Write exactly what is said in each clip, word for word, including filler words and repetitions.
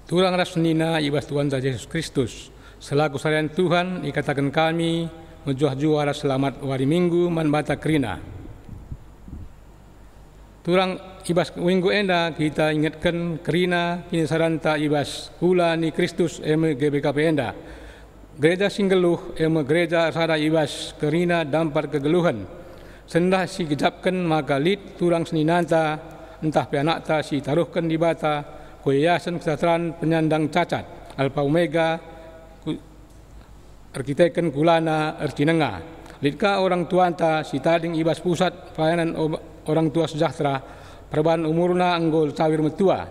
Turang ras senina i bas Tuhanta Jesus Kristus, selaku serayan Tuhan ikataken kami mejuah-juah ras selamat wari Minggu man banta kerina. Turang, i bas Minggu enda kita ingetken kerina kinisaranta i bas kula ni Kristus, e me G B K P enda. Gereja si nggeluh, e me gereja ersada i bas kerina dampar kegeluhen. Sendah si gejapken maka lit turang seninanta, ntah pe anakta si itaruhken Dibata ku Yayasen Kesejahteraan Penyandang Cacat, Alfa Omega, ku, erkiteken kulana ercinenga. Lit ka orang tuanta si tading i bas Pusat Pelayanan Ob-, Orang Tua Sejahtera, perban umurna enggo cawir metua.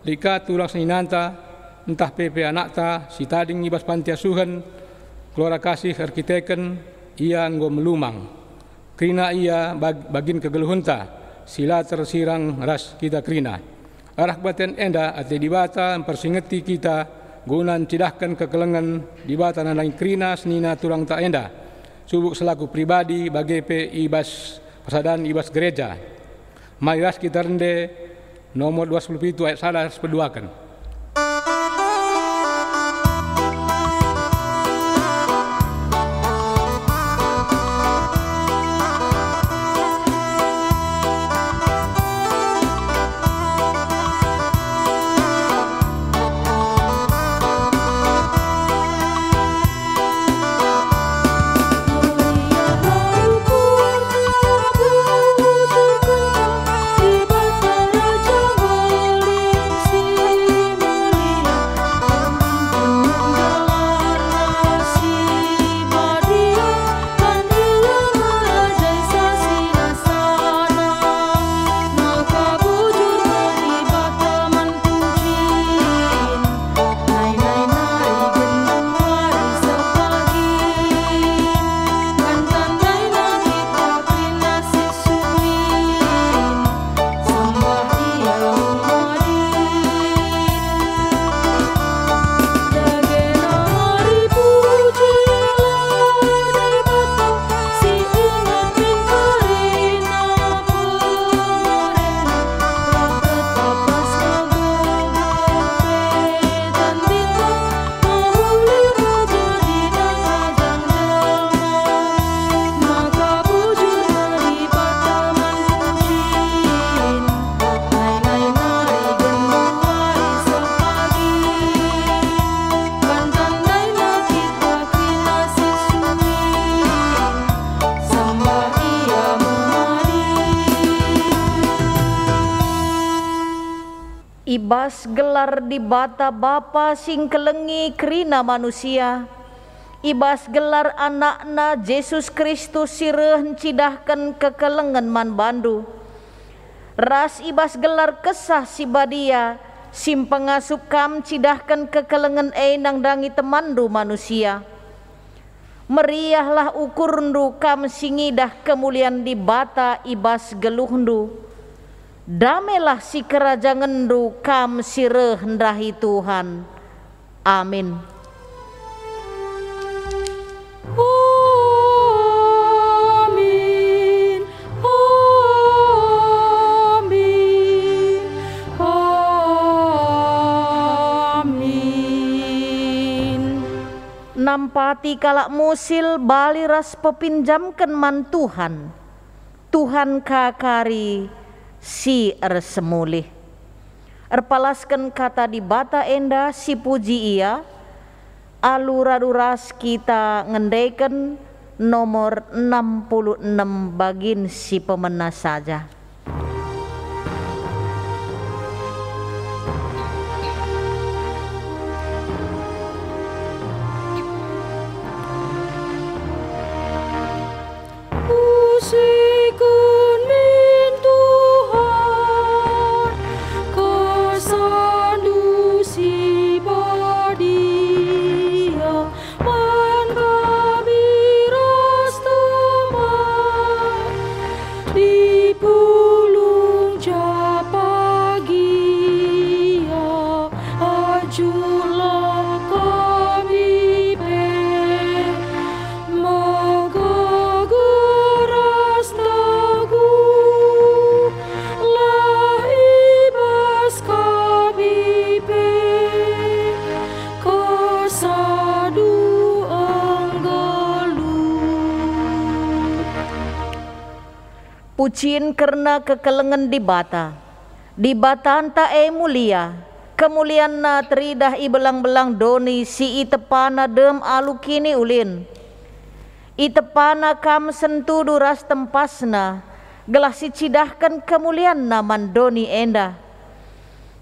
Lit ka turang seninanta, ntah pe pe anakta si tading i bas panti asuhen Keluarga Kasih erkiteken ia enggo melumang. Kerina ia bag-, bagin kegeluhenta si la tersirang ras kita kerina. Arah kebaktin enda ate Dibata mpersingeti kita guna ncidahken kekelengen Dibata nandangi kerina senina turangta enda, subuk selaku pribadi bage pe i bas persadan i bas gereja. Mari ras kita rende nomor dua puluh pitu ayat sada ras peduaken. I bas gelar Dibata Bapa si ngkelengi kerina manusia, i bas gelar AnakNa Jesus Kristus si reh ncidahken kekelengen man bandu, ras i bas gelar Kesah Si Badia si mpengasup kam ncidahken kekelengen e nandangi temanndu manusia. Meriahlah ukurndu kam si ngidah kemulian Dibata i bas geluhndu. Damelah sikerajangenndu kam si reh ndahi Tuhan. Amin. Amin. Amin. Amin. Nampati kalak musil bali ras pepinjamken man Tuhan. Tuhan ka kari si ersemulih. Erpalasken kata Dibata enda sipuji Ia, alu radu ras kita ngendeken nomor enam puluh enem bagin si pemena saja. Pujiken min Tuhan, kesanNdu si badia, man kami ras teman. Dipu- Pujian kerna kekelengen Dibata. Dibatanta e mulia, kemulianNa teridah i belang-belang doni si itepana dem alu kiniulin. Itepana kam sentudu ras tempasNa, gelah sicidahken kemulianNa man doni enda.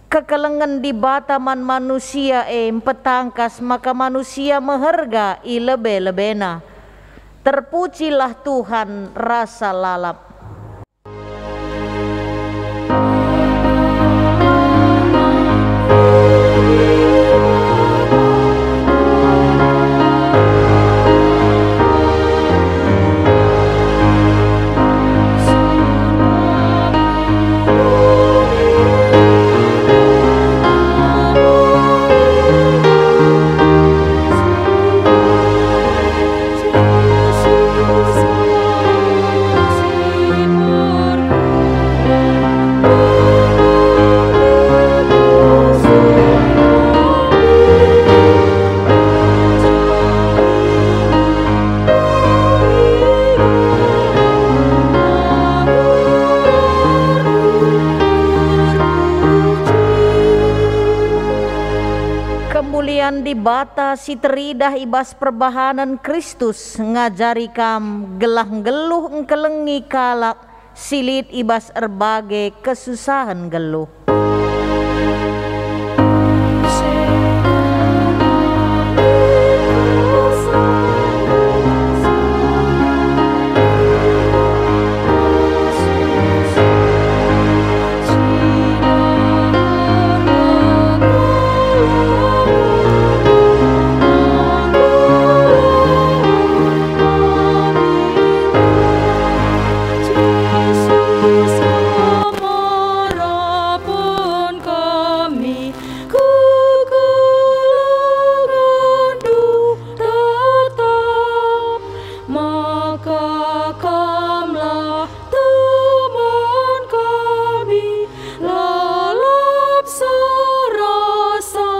Kekelengen Dibata man manusia e mpetangkas maka manusia meherga i lebe-lebena. Terpujilah Tuhan rasa lalap. Kemulian Dibata si teridah i bas perbahanen Kristus ngajari kam gelah nggeluh engkelengi kalak si lit i bas erbage kesusahen nggeluh. Maka Kamlah teman kami, lalap serasa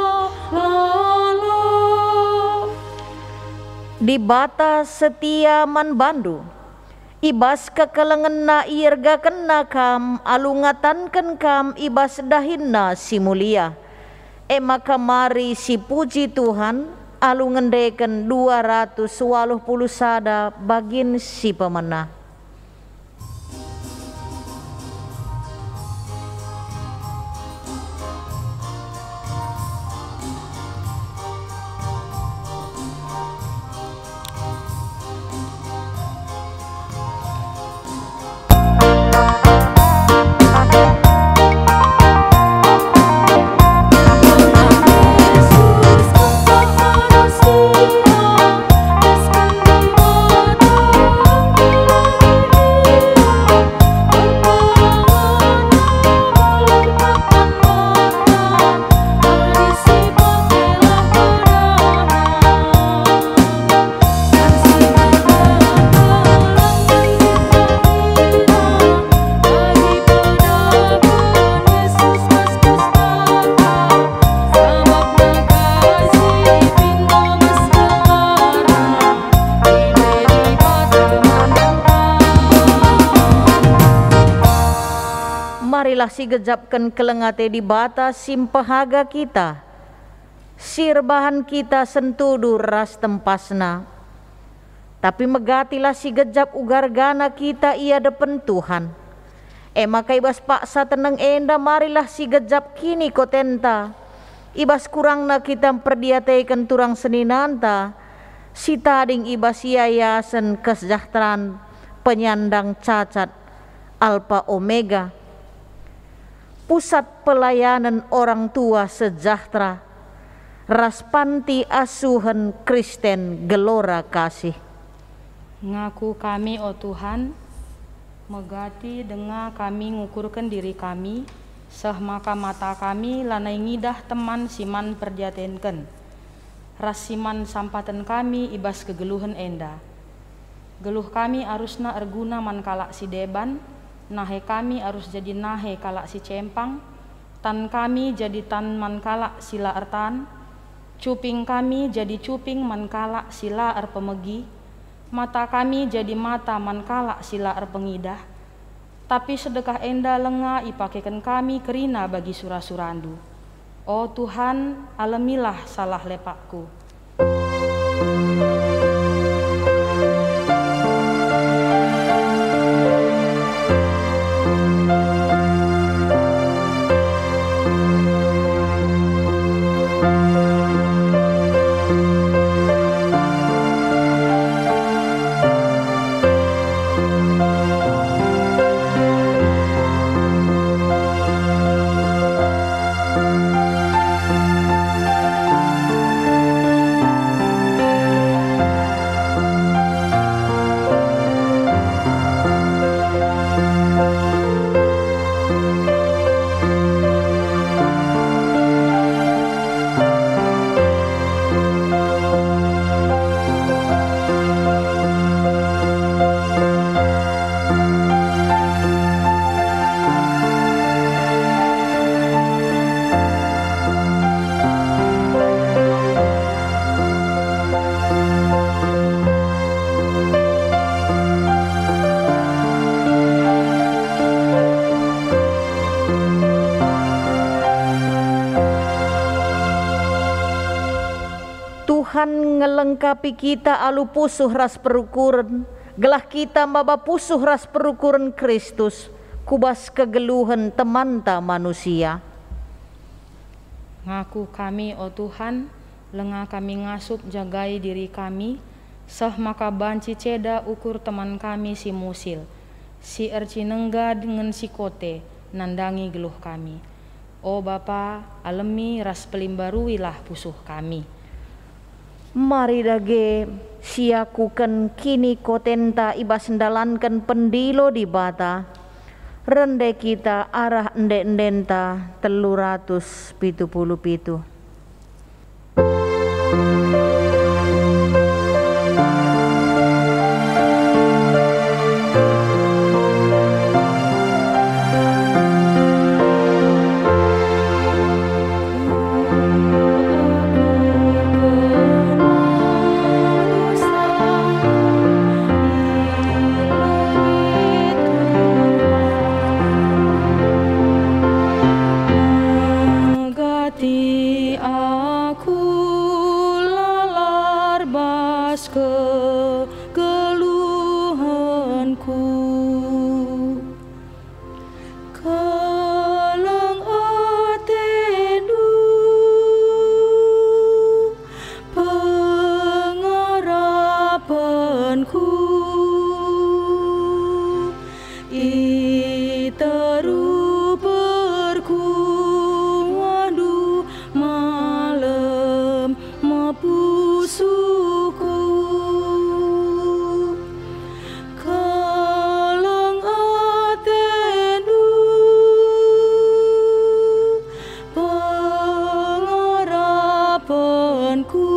lalap. Dibata setia man bandu. I bas kekelengenNa iergakenNa kam alu ngatanken kam i bas dahinNa si mulia. E maka mari sipuji Tuhan alu ngendeken dua ratus waluh puluh sada bagin si pemena. Marilah sigejapken keleng ate Dibata si mpehaga kita, si erbahan kita sentudu ras tempasNa. Tapi megatilah sigejap uga ergana kita i adepen Tuhan. E maka i bas paksa teneng enda marilah sigejap kinikotenta, i bas kurangna kita mperdiateken turang seninanta, si tading i bas Yayasen Kesejahteraan Penyandang Cacat Alpa Omega, Pusat Pelayanen Orang Tua Sejahtera, ras Panti Asuhen Kristen Gelora Kasih. Ngaku kami, o Tuhan, megati denga kami ngukurken diri kami, seh maka mata kami lanai ngidah teman si man perdiatenken, ras si man sampaten kami i bas kegeluhen enda. Geluh kami arusna erguna man kalak si deban, nahe kami arus jadi nahe kalak si cempang, tan kami jadi tan man kalak si la ertan, cuping kami jadi cuping man kalak si la erpemegi, mata kami jadi mata man kalak si la erpengidah. Tapi sedekah enda langa ipakeken kami kerina bagi sura-suraNdu. O Tuhan, alemilah salah lepakku. Tuhan ngelengkapi kita alu pusuh ras perukuren, gelah kita maba pusuh ras perukuren Kristus ku bas kegeluhen temanta manusia. Ngaku kami, o Tuhan, langa kami ngasup jagai diri kami, seh maka banci ceda ukur teman kami si musil, si ercinengga dingen si kote nandangi geluh kami. O Bapa, alemi ras pelimbaruilah pusuh kami. Mari dage siakuken kinikotenta i bas ndalanken pendilo Dibata. Rende kita arah ende-endenta telu ratus pitu puluh pitu. Megati aku lalar bas kegeluhenku. Keleng atendu, pengarapenku, i teru perkuahNdu malem me pusuhku. Keleng atendu, pengarapenku,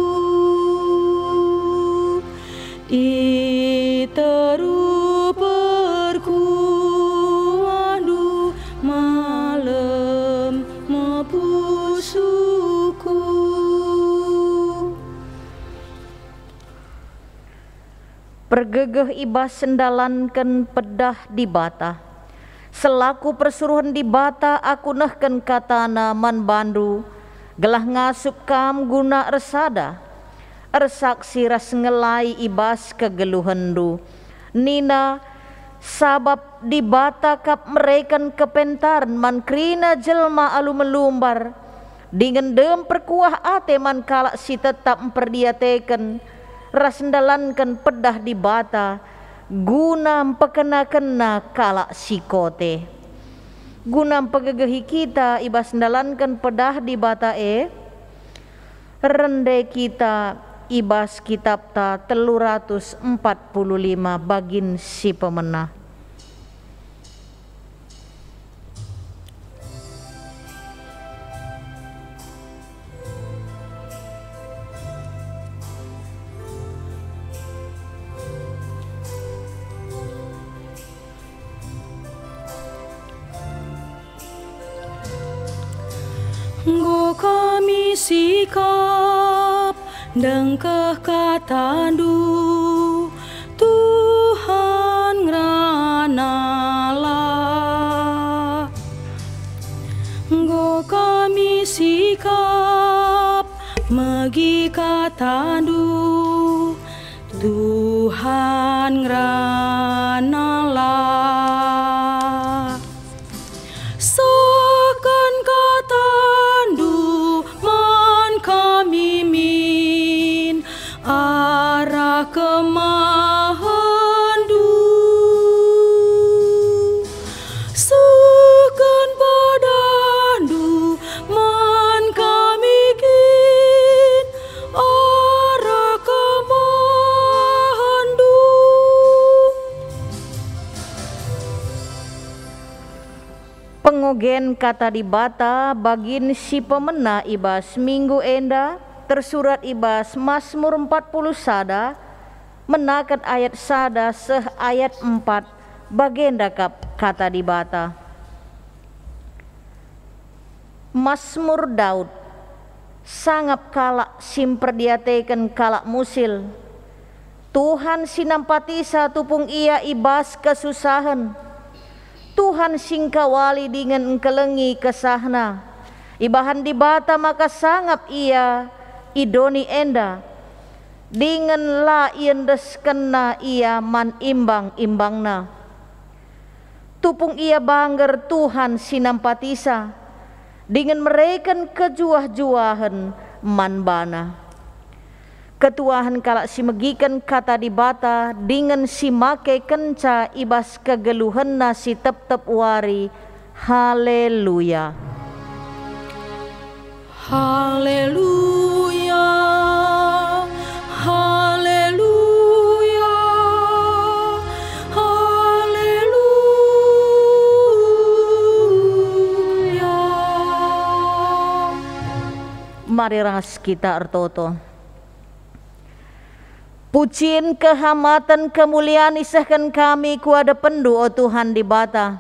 i teru perkuahNdu malem me pusuhku. Pergegeh i bas ndalanken pedah Dibata. Selaku persuruhen Dibata aku nehken kataNa man bandu, gelah ngasup kam guna ersada, ersaksi ras ngelai i bas kegeluhenndu. Nina, sabap Dibata kap mereken kepentaren man kerina jelma alu melumbar, dingen dem perkuah ate man kalak si tetap mperdiateken ras ndalanken pedah Dibata guna mpekenakena kalak si kote. Guna mpegegehi kita i bas ndalanken pedah Dibata e, rende kita i bas kitapta telu ratus empat puluh lima bagin si pemena. Enggo kami sikap ndengkeh kataNdu, Tuhan, ngeranalah. Sikap megi katandu, Tuhan ngerana lah. Sehken katandu man kami min, arah kemahenndu. Sehken padandu man kami kin, arah kemahenndu. Pengogen Kata Dibata bagin si pemena i bas minggu enda tersurat i bas Masmur empat puluh sada, menaken ayat sada seh ayat empat, bagenda kap Kata Dibata. Masmur Daud. Sangap kalak si mperdiateken kalak musil. Tuhan si nampatisa tupung ia i bas kesusahen. Tuhan si ngkawali dingen ngkelengi kesahna. Ibahan Dibata maka sangap ia i doni enda, dingen la iendeskenna ia man imbang-imbangna. Tupung ia bangger Tuhan si nampatisa, dingen mereken kejuah-juahen man bana. Ketuahen kalak si megiken Kata Dibata dingen si makekenca i bas kegeluhenna si tep-tep wari. Haleluya! Haleluya, haleluya, haleluya. Mari ras kita ertoto. Pujian, kehamaten, kemulian isehken kami ku adepenNdu, o Tuhan Dibata.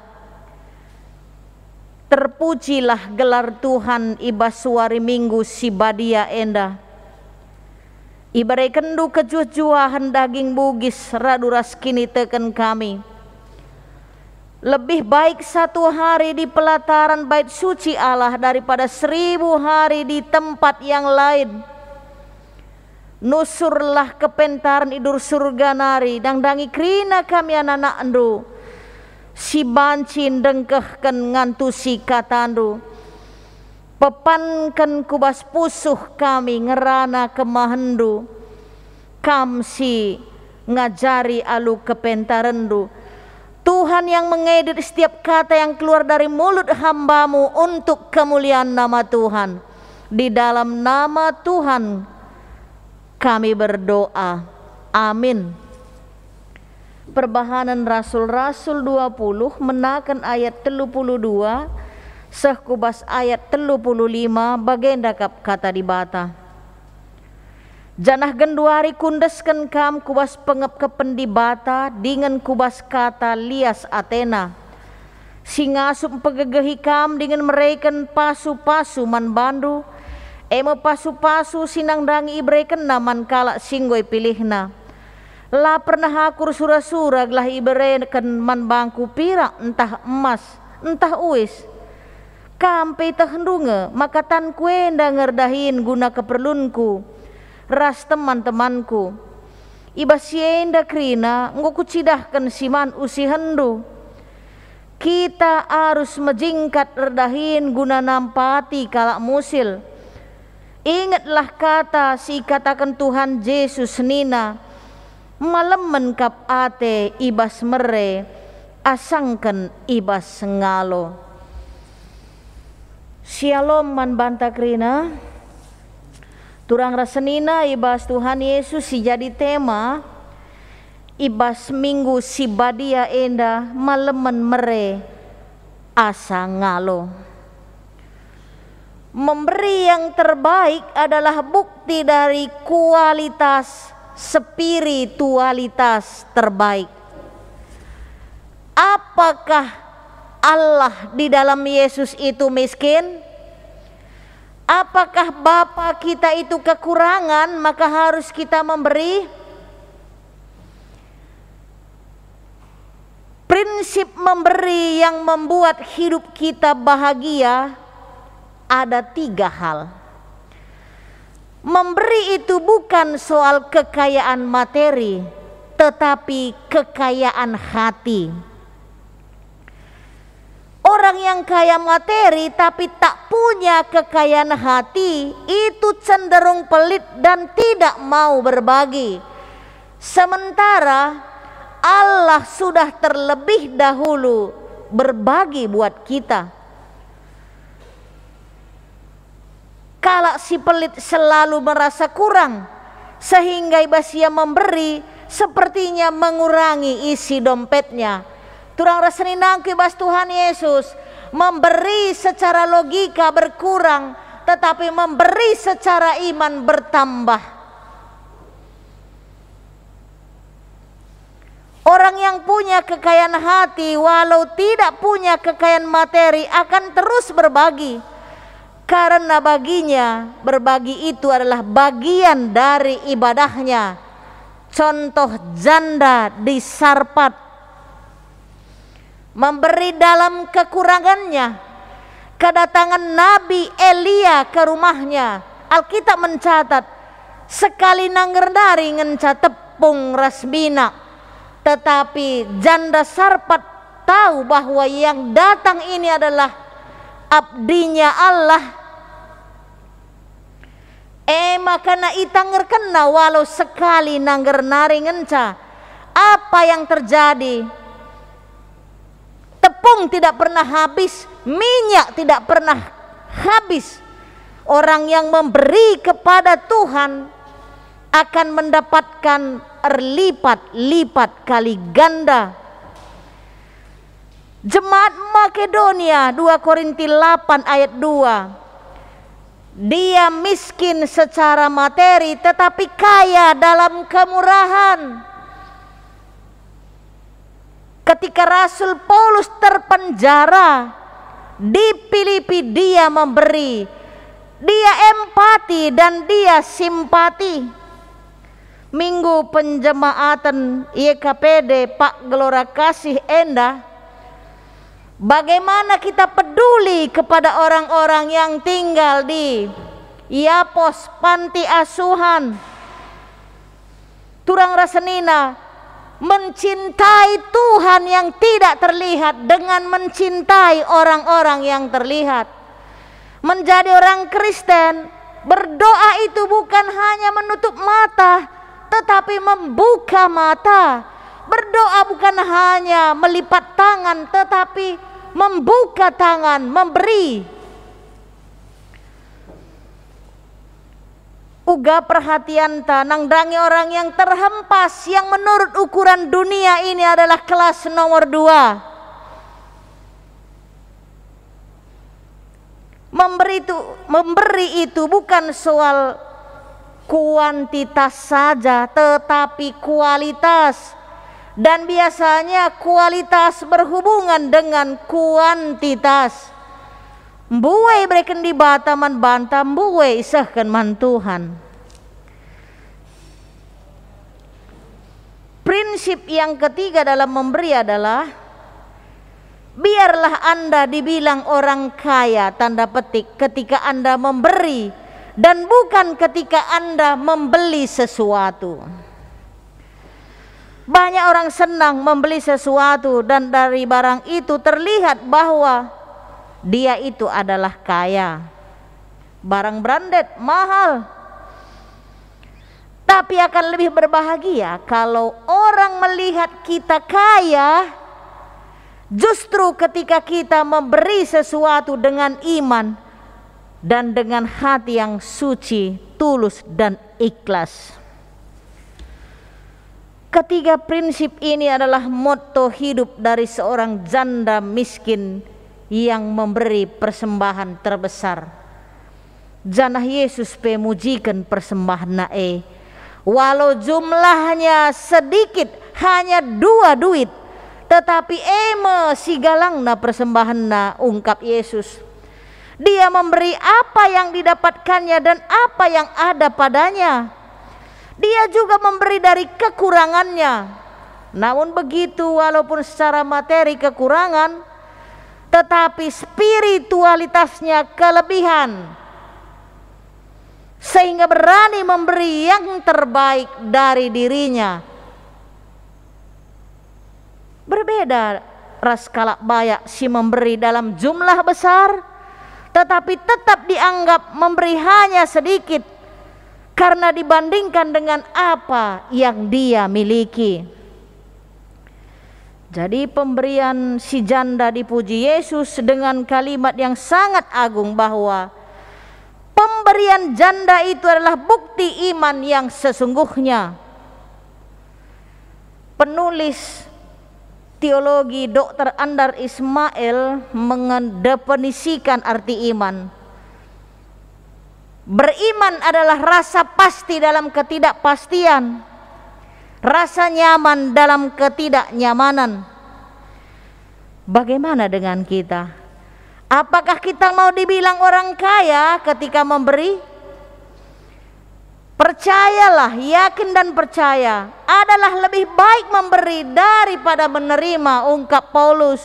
Terpujilah gelar Tuhan i bas wari Minggu si badia enda. IberekenNdu kejuah-juahen daging bugis radu ras kiniteken kami. Lebih baik satu hari di pelataran Bait Suci Allah daripada seribu hari di tempat yang lain. Nusurlah kepentaren i Dursurga nari, nandangi kerina kami anak-anakNdu, si banci ndengkehken ngantusi kataNdu. Pepanken ku bas pusuh kami ngerana kemahenNdu, Kam si ngajari alu kepentarenNdu. Tuhan yang mengedit setiap kata yang keluar dari mulut hamba-Mu untuk kemuliaan nama Tuhan. Di dalam nama Tuhan kami berdoa. Amin. Perbahanen Rasul-Rasul dua puluh menaken ayat telu puluh dua seh ku bas ayat telu puluh lima, bagenda kap Kata Dibata. Janah genduari kuendesken kam ku bas pengepkepen Dibata dingen ku bas kata lias ateNa, si ngasup mpegegehi kam dingen mereken pasu-pasu man bandu, e me pasu-pasu si nandangi iberekenNa man kalak si enggo ipilihNa. La pernah aku ersura-sura gelah ibereken man bangku pirak ntah emas, ntah uis. Kam pe ietehndu nge maka tanku enda nge erdahin guna keperlunku ras teman-temanku. I bas si enda kerina enggo kucidahken si man usihenndu. Kita arus mejingkat erdahin guna nampati kalak musil. Ingetlah kata si ikataken Tuhan Jesus nina, "Malemen kap ate i bas mere, asangken i bas ngalo." Syalom man banta kerina. Turang ras senina i bas Tuhan Yesus si jadi tema i bas minggu si badia enda, malemen mere asa ngalo. Memberi yang terbaik adalah bukti dari kualitas spiritualitas terbaik. Apakah Allah di dalam Yesus itu miskin? Apakah Bapa kita itu kekurangan, maka harus kita memberi? Prinsip memberi yang membuat hidup kita bahagia, Ada tiga hal. Memberi itu bukan soal kekayaan materi, tetapi kekayaan hati. Orang yang kaya materi tapi tak punya kekayaan hati, itu cenderung pelit dan tidak mau berbagi. Sementara Allah sudah terlebih dahulu berbagi buat kita. Kalak si pelit selalu merasa kurang, sehingga i bas ia memberi, sepertinya mengurangi isi dompetnya. Turang ras seninangku i bas Tuhan Yesus, memberi secara logika berkurang, tetapi memberi secara iman bertambah. Orang yang punya kekayaan hati, walau tidak punya kekayaan materi, akan terus berbagi, karena baginya berbagi itu adalah bagian dari ibadahnya. Contoh janda di Sarpat. Memberi dalam kekurangannya. Kedatangan Nabi Elia ke rumahnya, Alkitab mencatat, sekali nangger nari ngenca tepung ras minak. Tetapi janda Sarpat tahu bahwa yang datang ini adalah abdinya Allah. E maka itanggerkenna walau sekali nangger nari ngenca. Apa yang terjadi? Tepung tidak pernah habis, minyak tidak pernah habis. Orang yang memberi kepada Tuhan akan mendapatkan erlipat-lipat kali ganda. Jemaat Makedonia, dua Korinti delapan ayat dua. Dia miskin secara materi, tetapi kaya dalam kemurahan. Ketika Rasul Paulus terpenjara, di Filipi dia memberi, dia empati dan dia simpati. Minggu penjemaaten Y K P D Pak Gelora Kasih enda, bagaimana kita peduli kepada orang-orang yang tinggal di yapos, panti asuhan, turang ras senina, mencintai Tuhan yang tidak terlihat dengan mencintai orang-orang yang terlihat. Menjadi orang Kristen, berdoa itu bukan hanya menutup mata, tetapi membuka mata. Berdoa bukan hanya melipat tangan, tetapi membuka tangan, memberi. Uga perhatianta nandangi orang yang terhempas, yang menurut ukuran dunia ini adalah kelas nomor dua. Memberi itu, memberi itu bukan soal kuantitas saja, tetapi kualitas. Dan biasanya kualitas berhubungan dengan kuantitas. Mbue ibereken Dibata man banta, mbue isehken man Tuhan. Prinsip yang ketiga dalam memberi adalah, biarlah Anda dibilang orang kaya, tanda petik, ketika Anda memberi, dan bukan ketika Anda membeli sesuatu. Banyak orang senang membeli sesuatu dan dari barang itu terlihat bahwa dia itu adalah kaya. Barang branded, mahal. Tapi akan lebih berbahagia kalau orang melihat kita kaya justru ketika kita memberi sesuatu dengan iman dan dengan hati yang suci, tulus, dan ikhlas. Ketiga prinsip ini adalah moto hidup dari seorang janda miskin yang memberi persembahan terbesar. Janah Yesus pe mujiken persembahenna e. Walau jumlahnya sedikit, hanya dua duit, tetapi e me sigalangna persembahenna, ungkap Yesus. Dia memberi apa yang didapatkannya dan apa yang ada padanya. Dia juga memberi dari kekurangannya. Namun begitu, walaupun secara materi kekurangan, tetapi spiritualitasnya kelebihan, sehingga berani memberi yang terbaik dari dirinya. Berbeda ras kalak bayak si memberi dalam jumlah besar, tetapi tetap dianggap memberi hanya sedikit karena dibandingkan dengan apa yang dia miliki. Jadi, pemberian si janda dipuji Yesus dengan kalimat yang sangat agung bahwa pemberian janda itu adalah bukti iman yang sesungguhnya. Penulis teologi Doktor Andar Ismail mendefinisikan arti iman. Beriman adalah rasa pasti dalam ketidakpastian, rasa nyaman dalam ketidaknyamanan. Bagaimana dengan kita? Apakah kita mau dibilang orang kaya ketika memberi? Percayalah, yakin dan percaya adalah lebih baik memberi daripada menerima, ungkap Paulus.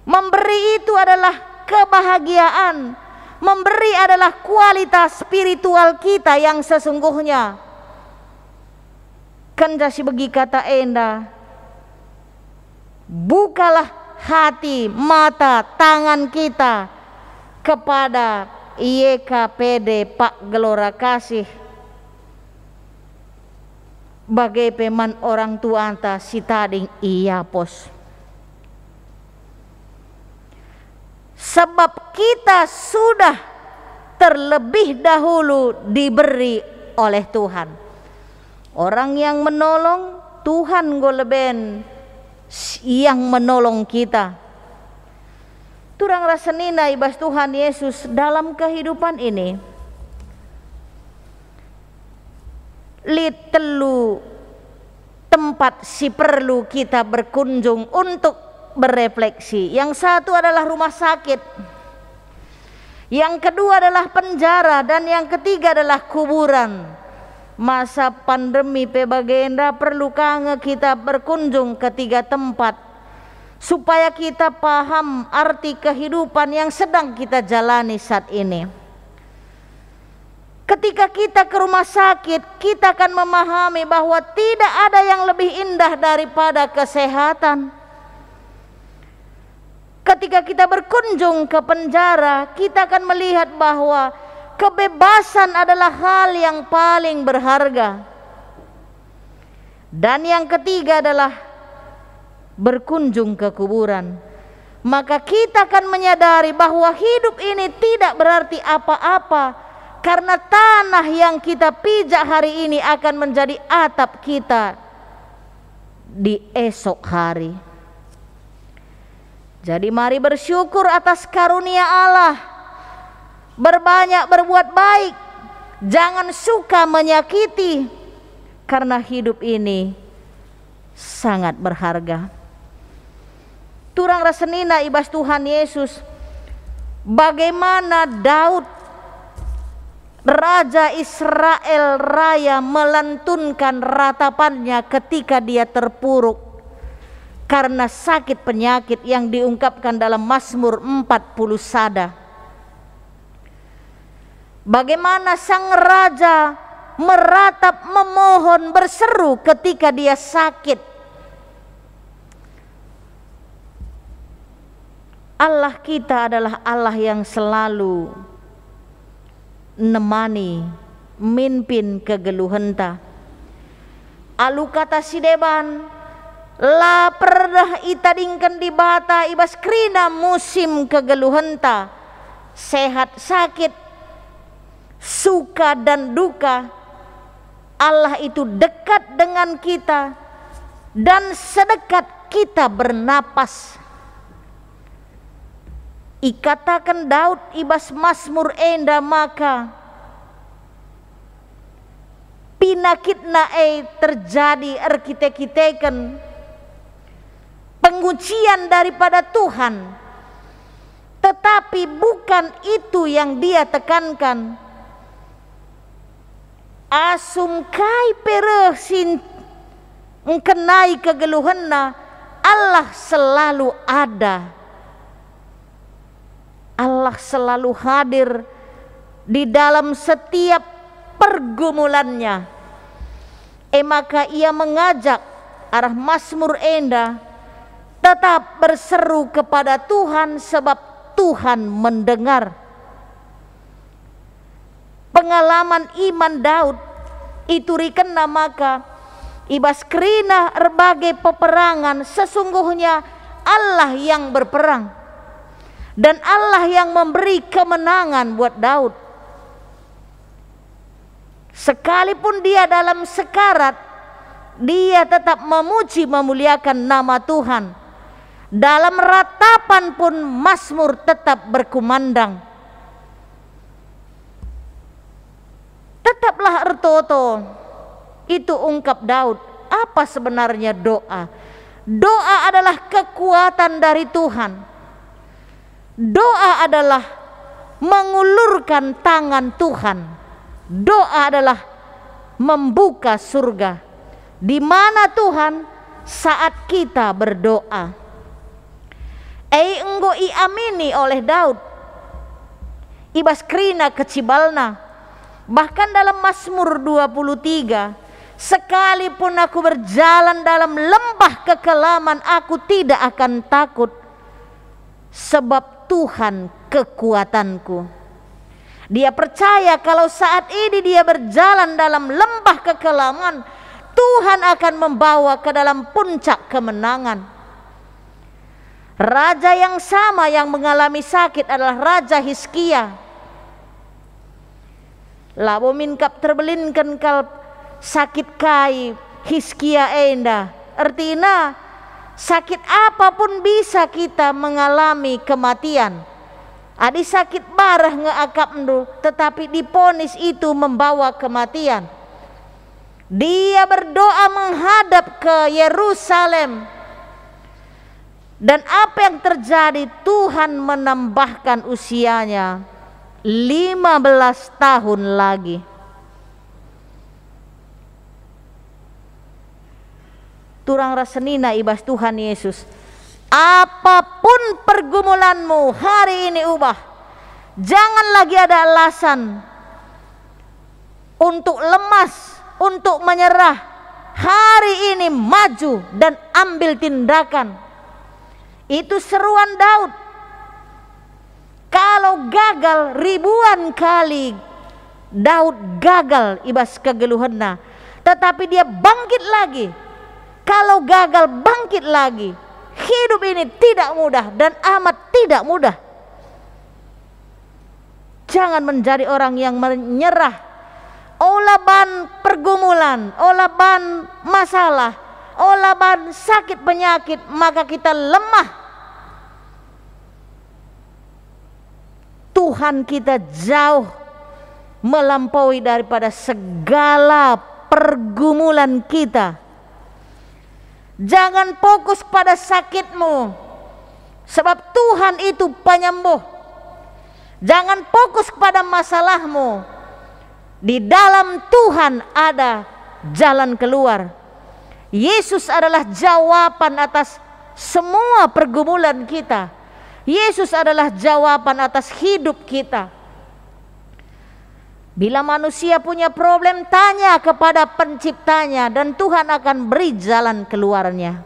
Memberi itu adalah kebahagiaan. Memberi adalah kualitas spiritual kita yang sesungguhnya. Kenca sibegi kata enda, bukalah hati, mata, tangan kita kepada Y K P D Pak Gelora Kasih, bage pe man orang tuanta si tading i Yapos. Sebab kita sudah terlebih dahulu diberi oleh Tuhan. Orang yang menolong, Tuhan enggo leben s-, yang menolong kita. Turang ras senina i bas Tuhan Yesus dalam kehidupan ini. Lit telu tempat si perlu kita berkunjung untuk berefleksi. Yang satu adalah rumah sakit. Yang kedua adalah penjara. Dan yang ketiga adalah kuburan. Masa pandemi pe bagenda perlu ka nge kita berkunjung ke tiga tempat, supaya kita paham arti kehidupan yang sedang kita jalani saat ini. Ketika kita ke rumah sakit, kita akan memahami bahwa tidak ada yang lebih indah daripada kesehatan. Ketika kita berkunjung ke penjara, kita akan melihat bahwa kebebasan adalah hal yang paling berharga. Dan yang ketiga adalah berkunjung ke kuburan. Maka kita akan menyadari bahwa hidup ini tidak berarti apa-apa, karena tanah yang kita pijak hari ini akan menjadi atap kita di esok hari. Jadi, mari bersyukur atas karunia Allah. Berbanyak berbuat baik. Jangan suka menyakiti, karena hidup ini sangat berharga. Turang ras senina i bas Tuhan Yesus, bagaimana Daud, raja Israel raya, melantunkan ratapannya ketika dia terpuruk karena sakit penyakit yang diungkapkan dalam Mazmur empat puluh sada. Bagaimana sang raja meratap, memohon, berseru ketika dia sakit. Allah kita adalah Allah yang selalu nemani, mimpin kegeluhenta. Alu kata si deban, la pernah itadingken Dibata i bas kerina musim kegeluhenta, sehat sakit, suka dan duka. Allah itu dekat dengan kita, dan sedekat kita bernapas. Ikataken Daud i bas Mazmur enda maka, penakitna e terjadi erkite-kiteken pengujian daripada Tuhan, tetapi bukan itu yang dia tekankan. Asum kai pe reh si ngkenai kegeluhenna, Allah selalu ada. Allah selalu hadir di dalam setiap pergumulannya. E maka ia mengajak arah Masmur enda, "Tetap berseru kepada Tuhan, sebab Tuhan mendengar." Pengalaman iman Daud iturikenna maka i bas kerina erbage peperangan sesungguhnya Allah yang berperang dan Allah yang memberi kemenangan buat Daud. Sekalipun dia dalam sekarat, dia tetap memuji memuliakan nama Tuhan. Dalam ratapan pun Masmur tetap berkumandang. Tetaplah ertoto. Itu ungkap Daud. Apa sebenarnya doa? Doa adalah kekuatan dari Tuhan. Doa adalah mengulurkan tangan Tuhan. Doa adalah membuka surga. Di mana Tuhan saat kita berdoa? E enggo iamini oleh Daud i bas kerina kecibalna. Bahkan dalam Masmur dua puluh tiga, "Sekalipun aku berjalan dalam lembah kekelaman, aku tidak akan takut, sebab Tuhan kekuatanku." Dia percaya kalau saat ini dia berjalan dalam lembah kekelaman, Tuhan akan membawa ke dalam puncak kemenangan. Raja yang sama yang mengalami sakit adalah Raja Hizkia. Labo min kap terbelinken kal sakit kai Hizkia enda. Ertina, sakit apa pun bisa kita mengalami kematian. Adi sakit bareh nge akapndu, tetapi diponis itu membawa kematian. Dia berdoa menghadap ke Yerusalem. Dan apa yang terjadi? Tuhan menambahkan usianya lima belas tahun lagi. Turang ras senina i bas Tuhan Yesus, apapun pergumulanmu hari ini ubah. Jangan lagi ada alasan untuk lemas, untuk menyerah. Hari ini maju dan ambil tindakan. Itu seruan Daud. Kalau gagal ribuan kali Daud gagal i bas kegeluhenna, tetapi dia bangkit lagi. Kalau gagal, bangkit lagi. Hidup ini tidak mudah dan amat tidak mudah. Jangan menjadi orang yang menyerah. Ola ban pergumulan, ola ban masalah, ola ban sakit penyakit, maka kita lemah. Tuhan kita jauh melampaui daripada segala pergumulan kita. Jangan fokus pada sakitmu, sebab Tuhan itu penyembuh. Jangan fokus pada masalahmu. Di dalam Tuhan ada jalan keluar. Yesus adalah jawaban atas semua pergumulan kita. Yesus adalah jawaban atas hidup kita. Bila manusia punya problem, tanya kepada Penciptanya, dan Tuhan akan beri jalan keluarnya.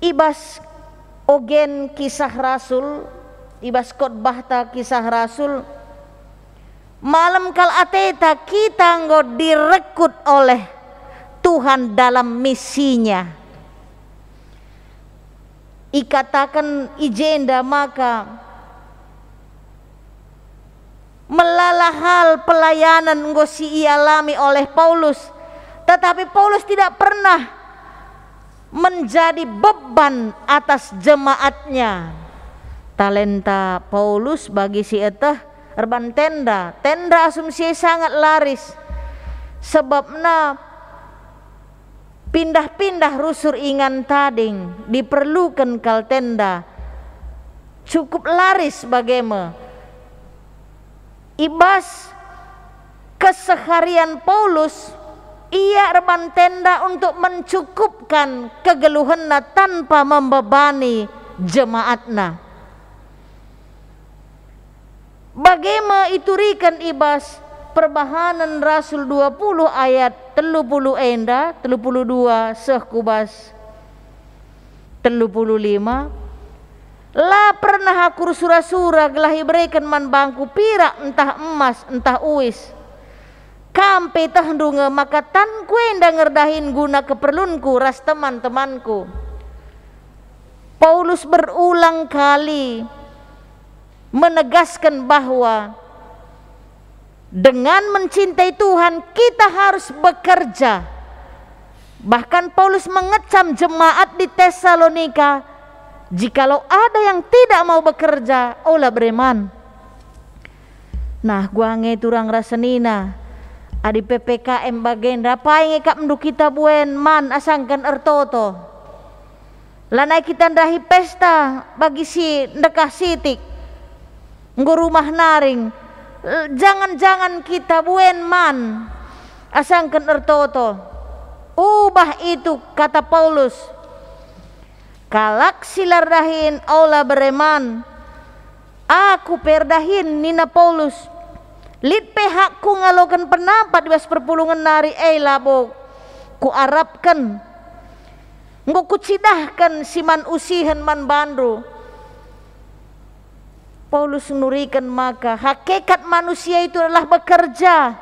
I bas ogen Kisah Rasul, i bas khotbahta Kisah Rasul, malem kal ateta kita enggo direkrut oleh Tuhan dalam misinya. Ikataken i jenda maka melala hal pelayanan enggo si ialami oleh Paulus, tetapi Paulus tidak pernah menjadi beban atas jemaatnya. Talenta Paulus bagi si eteh erban tenda, tenda asum si e sangat laris. Sebabna pindah-pindah rusur ingan tading, diperluken kal tenda. Cukup laris bage me. I bas keseharian Paulus, Ia erban tenda untuk mencukupkan kegeluhenna tanpa membebani jemaatna. Bage me ituriken i bas Perbahanen Rasul dua puluh ayat telu puluh enda, telu puluh dua seh ku bas telu puluh lima, "La pernah aku ersura-sura gelah ibereken man bangku pirak ntah emas ntah uis. Kam pe itehndu nge maka tanku enda nge erdahin guna keperlunku ras teman-temanku." Paulus berulang kali menegaskan bahwa dengan mencintai Tuhan, kita harus bekerja. Bahkan Paulus mengecam jemaat di Tesalonika, "Jikalau ada yang tidak mau bekerja, ola bere man." Nah, kuga nge turang ras senina, adi P P K M bagenda, apai nge ikapndu kita buen man asangken ertoto? Lanai kita ndahi pesta bagi si ndekah sitik, enggo rumah naring, jangan-jangan kita buen man asangken ertoto. Ubah itu, kata Paulus, "Kalak si la erdahin ola bere man." "Aku pe erdahin," nina Paulus. "Lit pe hakku ngaloken penampat i bas perpulungen nari e labo kuarapken. Enggo kucidahken si man usihen man bandu." Paulus nuriken maka hakikat manusia itu adalah bekerja,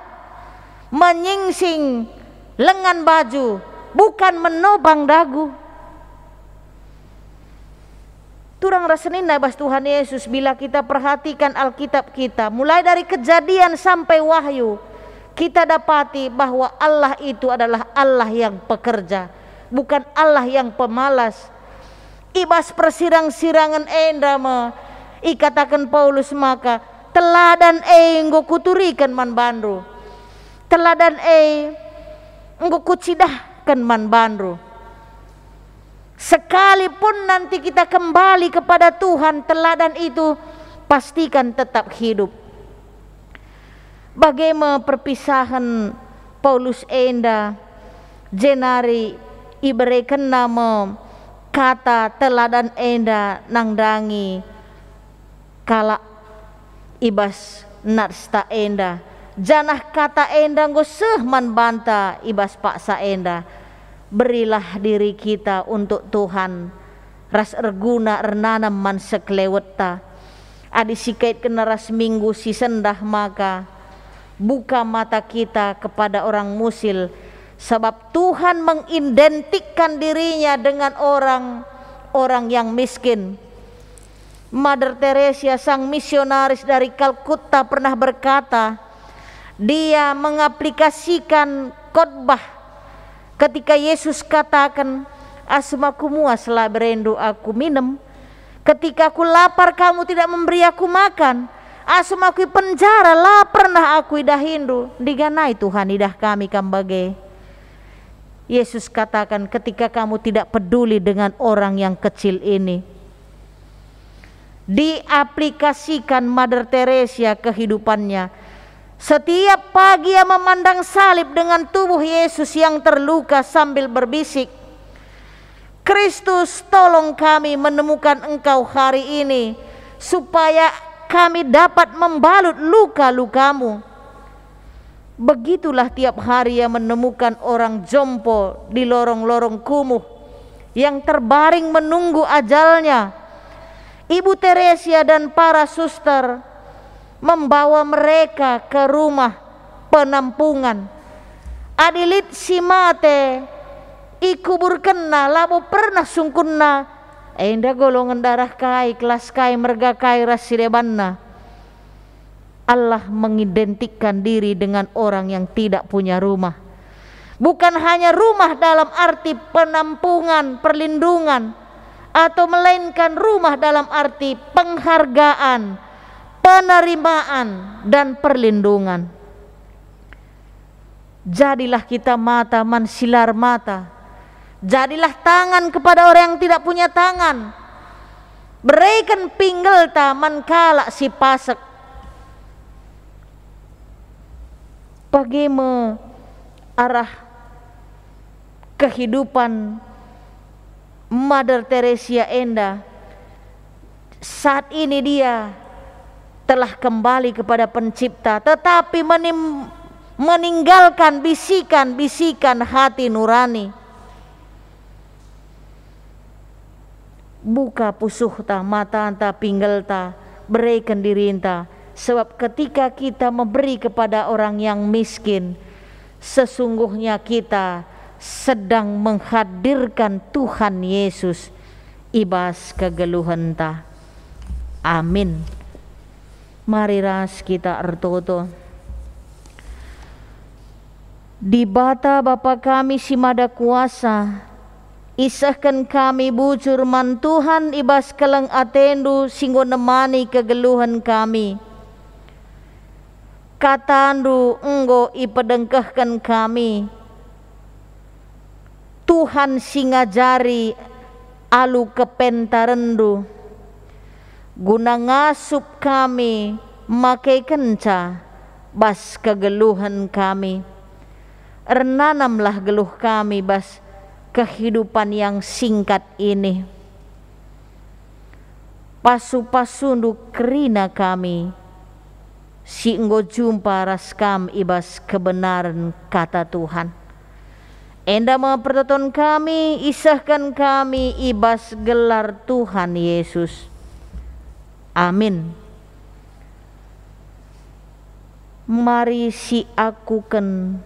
menyingsing lengan baju, bukan menobang dagu. Turang ras senina bas Tuhan Yesus, bila kita perhatikan Alkitab kita, mulai dari Kejadian sampai Wahyu, kita dapati bahwa Allah itu adalah Allah yang pekerja, bukan Allah yang pemalas. I bas persirang-sirangen enda me ikataken Paulus maka, "Teladan e enggo kuturiken man bandu. Teladan e enggo kucidahken man bandu." Sekalipun nanti kita kembali kepada Tuhan, teladan itu pastikan tetap hidup. Bage me perpisahen Paulus enda, jenari iberekenna me kata teladan enda nandangi kalak i bas natsta enda, janah kata enda enggo seh man banta i bas paksa enda, "Berilah diri kita untuk Tuhan, ras erguna ernanam man sekelewetta." Adi sikaitkenna ras minggu si sendah maka, buka mata kita kepada orang musil, sabap Tuhan mengidentikkan dirinya dengan orang-orang yang miskin. Mother Teresa, sang misionaris dari Kalkuta, pernah berkata, dia mengaplikasikan khotbah ketika Yesus kataken, "Asum aku muas la berendu aku minem, ketika aku lapar kamu tidak memberi aku makan, asum aku i penjara la pernah aku idahindu." Ndiganai Tuhan idah kami kam bage. Yesus katakan, "Ketika kamu tidak peduli dengan orang yang kecil ini." Diaplikasikan Mother Teresa kehidupannya. Setiap pagi ia memandang salib dengan tubuh Yesus yang terluka sambil berbisik, "Kristus, tolong kami menemukan Engkau hari ini, supaya kami dapat membalut luka-lukamu." Begitulah tiap hari ia menemukan orang jompo di lorong-lorong kumuh yang terbaring menunggu ajalnya. Ibu Teresia dan para suster membawa mereka ke rumah penampungan. Adi lit si mate, ikuburkenna, labo pernah sungkunna, enda golongen darah kai, kelas kai, merga kai ras si debanna. Allah mengidentikkan diri dengan orang yang tidak punya rumah. Bukan hanya rumah dalam arti penampungan, perlindungan, atau melainkan rumah dalam arti penghargaan, penerimaan, dan perlindungan. Jadilah kita mata man si la ermata. Jadilah tangan kepada orang yang tidak punya tangan. Bereken pinggelta man kalak si pasek. Bage me arah kehidupan Mother Teresa enda, saat ini dia telah kembali kepada Pencipta, tetapi menim-, meninggalkan bisikan-bisikan hati nurani. Buka pusuhta, matanta, pinggelta, bereken dirinta, sebab ketika kita memberi kepada orang yang miskin, sesungguhnya kita sedang menghadirkan Tuhan Yesus i bas kegeluhenta. Amin. Mari ras kita ertoto. Dibata Bapa kami si Mada Kuasa, isehken kami bujur man Tuhan i bas keleng ateNdu si enggo nemani kegeluhen kami. KataNdu enggo ipedengkehken kami. Tuhan si ngajari alu kepentarenNdu, guna ngasup kami makekenca bas kegeluhen kami. Ernanamlah geluh kami bas kehidupan yang singkat ini. Pasu-pasuNdu kerina kami si enggo jumpa ras Kam i bas kebenaren Kata Tuhan. Enda me pertoton kami, isehken kami i bas gelar Tuhan Yesus. Amin. Mari siakuken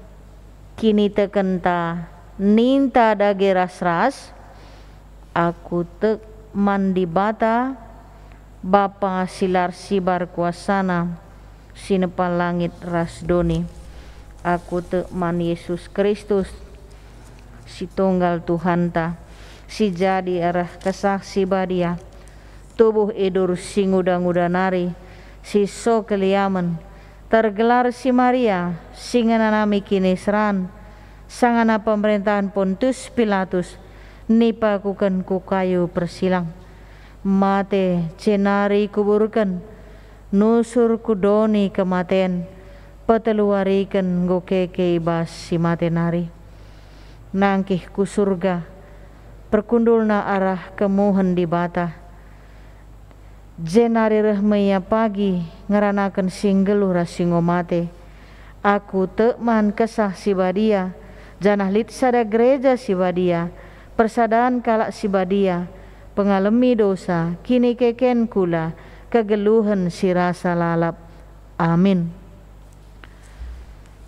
kinitekenta, ninta dage ras-ras. Aku tek man Dibata, Bapa si la ersibar kuasaNa, si nepa langit ras doni. Aku tek man Yesus Kristus, si tunggal Tuhanta, si jadi arah Kesah Si Badia, tubuh idur si nguda-nguda nari, si so keliamen, tergelar si Maria, si ngenanami kiniseran, sangana pemerentahen Pontius Pilatus, nipakuken ku kayu persilang. Mate, jenari kuburken, nusur ku doni kematen, peteluariken enggo keke i bas si mate nari. Nangkih ku Surga, perkundulna arah kemuhen Dibata. Jenari reh me Ia pagi ngeranaken si nggeluh ras si enggo mate. Aku tek man Kesah Si Badia, janah lit sada Gereja Si Badia, persadan kalak si badia, pengalemi dosa, kinikeken kula, kegeluhen si rasa lalap. Amin.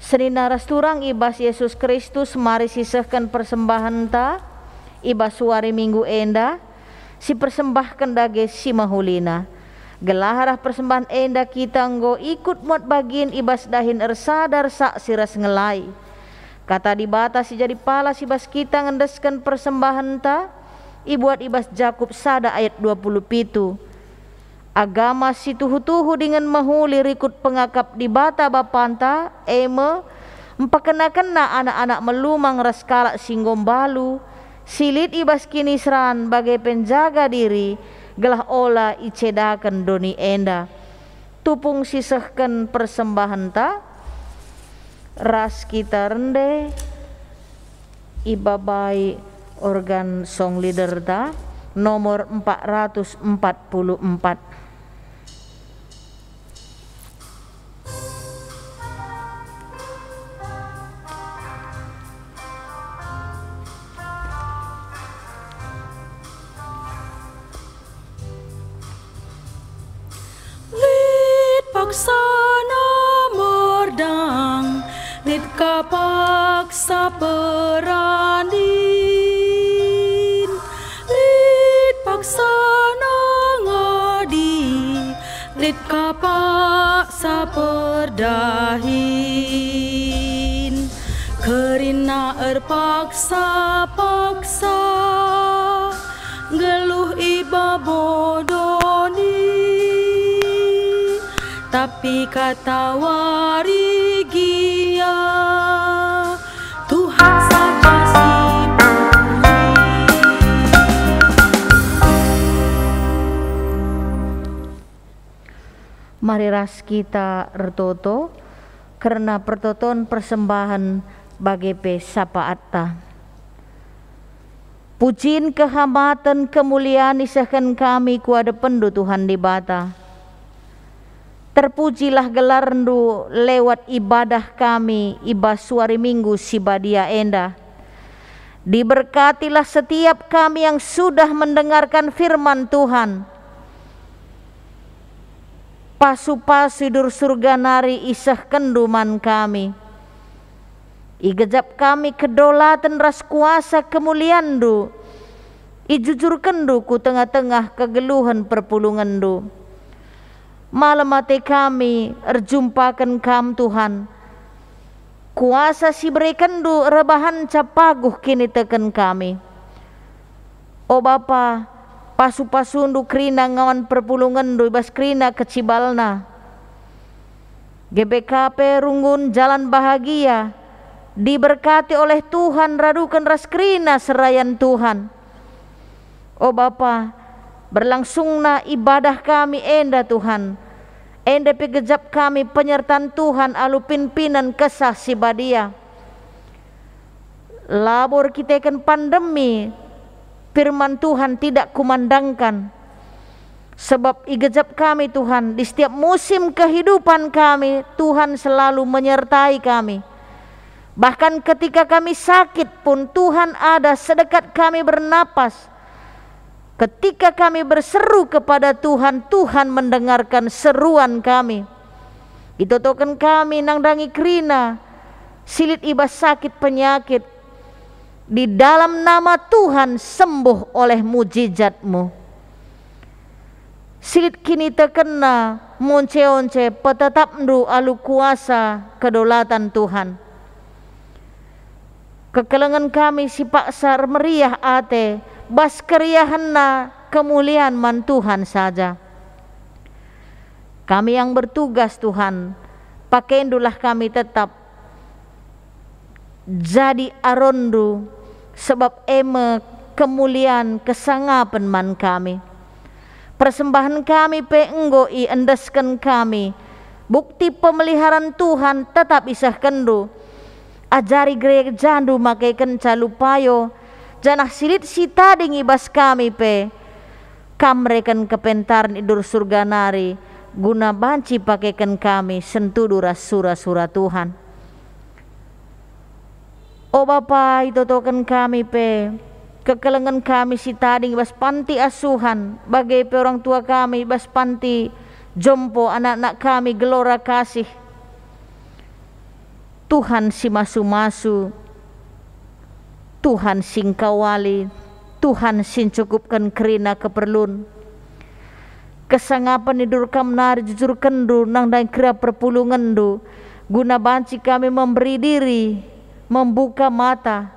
Senina ras turang i bas Yesus Kristus, mari sisehken persembahenta i bas wari Minggu enda, sipersembahken dage si mehulina. Gelah arah persembahen enda kita enggo ikut muat bagin i bas dahin ersada ersaksi ras ngelai. Kata Dibata si jadi palas i bas kita ngendesken persembahenta, ibuat i bas Jakup sada ayat dua puluh pitu. Agama si tuhu-tuhu dingen mehuli rikut pengakap Dibata Bapanta, e me, mpekenakenna anak-anak melumang ras kalak si enggo mbalu, si lit i bas kiniseran bage pe njaga diri, gelah ola icedaken doni enda. Tupung sisehken persembahenta, ras kita rende ibabai organ song leaderta nomor empat ratus empat puluh empat. Lit paksana merdang, lit ka paksa perandin, lit paksana ngadi, lit ka paksa perdahin. Kerina erpaksa-paksa, nggeluh i babo doni, tapi katawari gia Tuhan saja si puji. Mari ras kita ertoto kerna pertoton persembahen bage pe sapaatta. Pujin, kehamaten, kemulian isehken kami ku adepenNdu, Tuhan Dibata. Terpujilah gelarNdu lewat ibadah kami i bas wari Minggu si badia enda. Diberkatilah setiap kami yang sudah mendengarkan firman Tuhan. Pasu-pasu i Dur Surga nari isehkenNdu man kami. Igejap kami kedolaten ras kuasa kemulianNdu, ijujurkenNdu ku tengah-tengah kegeluhen perpulungenNdu. Malem ate kami erjumpaken Kam, Tuhan. Kuasa si iberekenNdu erbahanca paguh kiniteken kami. O Bapa, pasu-pasuNdu kerina ngawan perpulungenNdu i bas kerina kecibalna. G B K P Runggun Jalan Bahagia, diberkati oleh Tuhan, raduken ras kerina serayan Tuhan. O Bapa, berlangsungna ibadah kami enda, Tuhan, enda pe gejap kami penyertan Tuhan alu pinpinen Kesah Si Badia. Labo erkiteken pandemi, firman Tuhan tidak kumandangkan. Sebab igejap kami, Tuhan, di setiap musim kehidupan kami, Tuhan selalu menyertai kami. Bahkan ketika kami sakit pun, Tuhan ada sedekat kami bernapas. Ketika kami berseru kepada Tuhan, Tuhan mendengarkan seruan kami. Itotoken kami nandangi kerina si lit i bas sakit penyakit. Di dalam nama Tuhan, sembuh oleh mujizat-Mu. Si lit kinitekenna, monce-once, petetapNdu alu kuasa kedolatan Tuhan. Kekelengen kami si paksa ermeriah ate, bas keriahenna kemulian man Tuhan saja. Kami yang bertugas, Tuhan, pakaiNdulah kami tetap jadi aronNdu, sebab e me kemulian kesangapen man kami. Persembahen kami pe enggo iendesken kami, bukti pemeliharan Tuhan tetap isehkenNdu. Ajari gerejaNdu makekenca lupayo, janah si lit si tading i bas kami pe, Kam mereken kepentaren i Dur Surga nari, guna banci pakeken kami sentudu ras sura-sura Tuhan. O Bapa, itotoken kami pe kekelengen kami si tading i bas panti asuhan, bage pe orang tua kami i bas panti jompo, anak-anak kami Gelora Kasih. Tuhan si masu-masu, Tuhan si engkawali, Tuhan si ncukupken kerina keperlun. Kesangapen i Dur Kam nari jujurkenNdu nandangi kerina perpulungenNdu, guna banci kami memberi diri, membuka mata.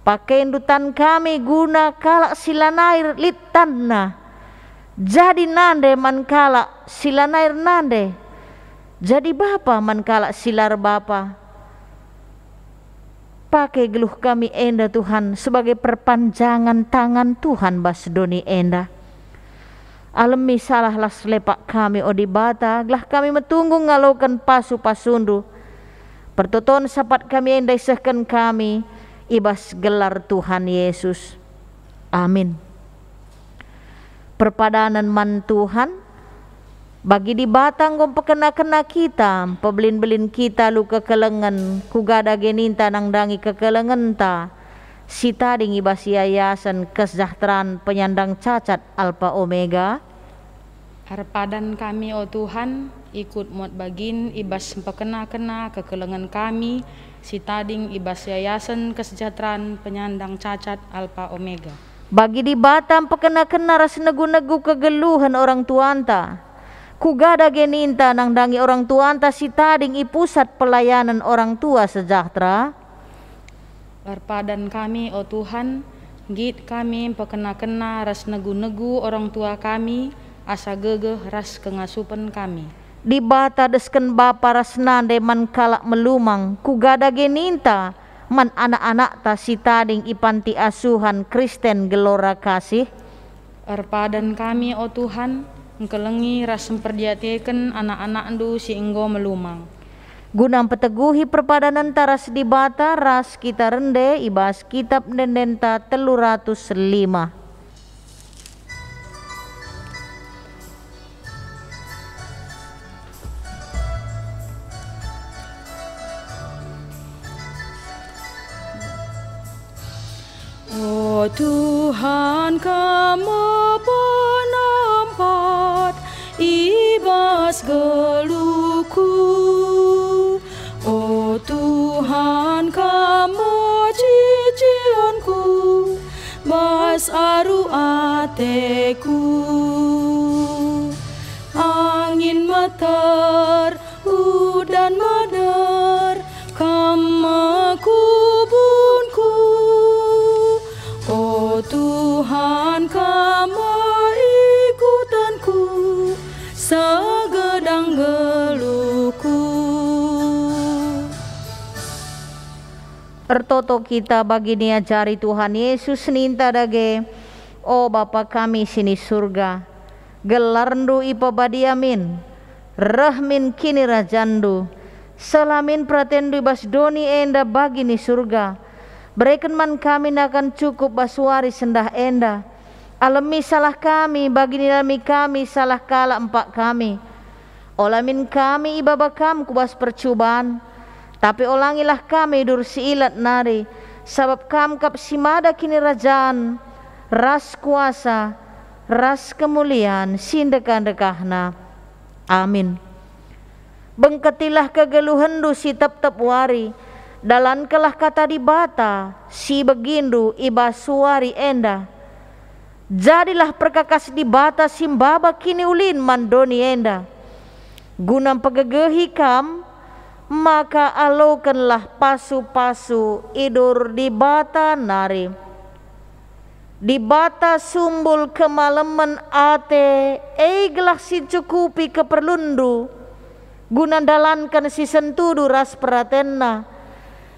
PakaiNdu tan kami guna kalak si lanai lit tanna. Jadi nande man kalak si lanai ernande. Jadi bapa man kalak si la erbapa. Pake geluh kami enda, Tuhan, sebagai perpanjangan tangan Tuhan bas doni enda. Alemi salah las lepak kami, o Dibata, gelah kami metunggung ngaloken pasu-pasuNdu. Pertoton sapat kami enda isehken kami i bas gelar Tuhan Yesus. Amin. Perpadanen man Tuhan. Bagi Dibata enggo mpekena-kena kita, mpebelin-belin kita alu kekelengen, kuga dage ninta nandangi kekelengenta si tading i bas Yayasen Kesejahteraan Penyandang Cacat Alpa Omega? Erpadan kami, o Tuhan, ikut muat bagin i bas mpekena-kena kekelengen kami si tading i bas Yayasen Kesejahteraan Penyandang Cacat Alpa Omega. Bagi Dibata mpekena-kena ras negu-negu kegeluhen orang tuanta. Kuga dage ninta nandangi orang tuanta si tading i Pusat Pelayanan Orang Tua Sejahtera? Erpadan kami, o Tuhan, nggit kami mpekena-kena ras negu-negu orang tua kami, asa gegeh ras kengasupen kami. Dibata desken bapa ras nande man kalak melumang, kuga dage ninta man anak-anakta si tading i panti asuhan Kristen Gelora Kasih? Erpadan kami, o Tuhan, ngkelengi ras mperdiateken anak-anakNdu si enggo melumang. guna mpeteguhi perpadanenta ras Dibata ras kita rende i bas Kitap Ende-endenta telu ratus lima. O Tuhan, Kam me penempat i bas geluhku. O Tuhan, Kam me cicionku bas aru ateku. Angin meter, udan mader, Kam me kubunku. O Tuhan, Kam me ikutenku, segedang geluhku. Ertoto kita bagi niajari Tuhan Yesus ninta dage, "O Bapa kami si ni Surga, gelarNdu ipebadia min, reh min kinirajanNdu, seh la min peratenNdu i bas doni enda bagi ni Surga. Bereken man kami nakan cukup bas wari sendah enda. Alemi salah kami, bagi ni alemi kami salah kalak empak kami. Ola min kami ibaba Kam ku bas percuban, tapi olangilah kami i bas si ilat nari, sabap Kam kap si mada kinirajan, ras kuasa, ras kemulian si ndekah-ndekahna. Amin. Bengketilah kegeluhenNdu si tep-tep wari, dalankenlah kata Dibata si ibegiNdu i bas wari enda. Jadilah perkakas Dibata si maba kiniulin man doni enda. Guna mpegegehi kam, maka alokenlah pasu-pasu i bas Dibata nari. Dibata sumbul kemalemen ate e gelah si ncukupi keperlunndu, guna ndalanken si sentudu ras peratenNa.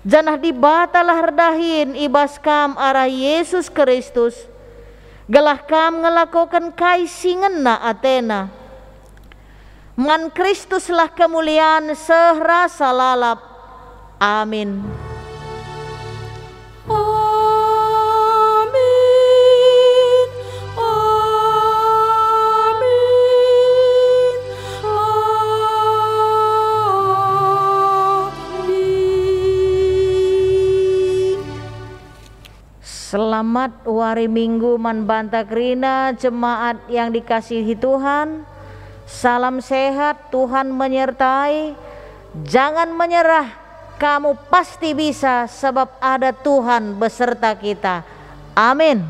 Janah Dibatalah erdahin i bas kam arah Yesus Kristus, gelah kam ngelakoken kai si ngena ateNa. Man Kristuslah kemulian seh rasa lalap. Amin. Amin. Amin. Amin. Selamat wari Minggu man banta kerina jemaat yang dikasihi Tuhan. Salam sehat, Tuhan menyertai. Jangan menyerah, kamu pasti bisa, sebab ada Tuhan beserta kita. Amin.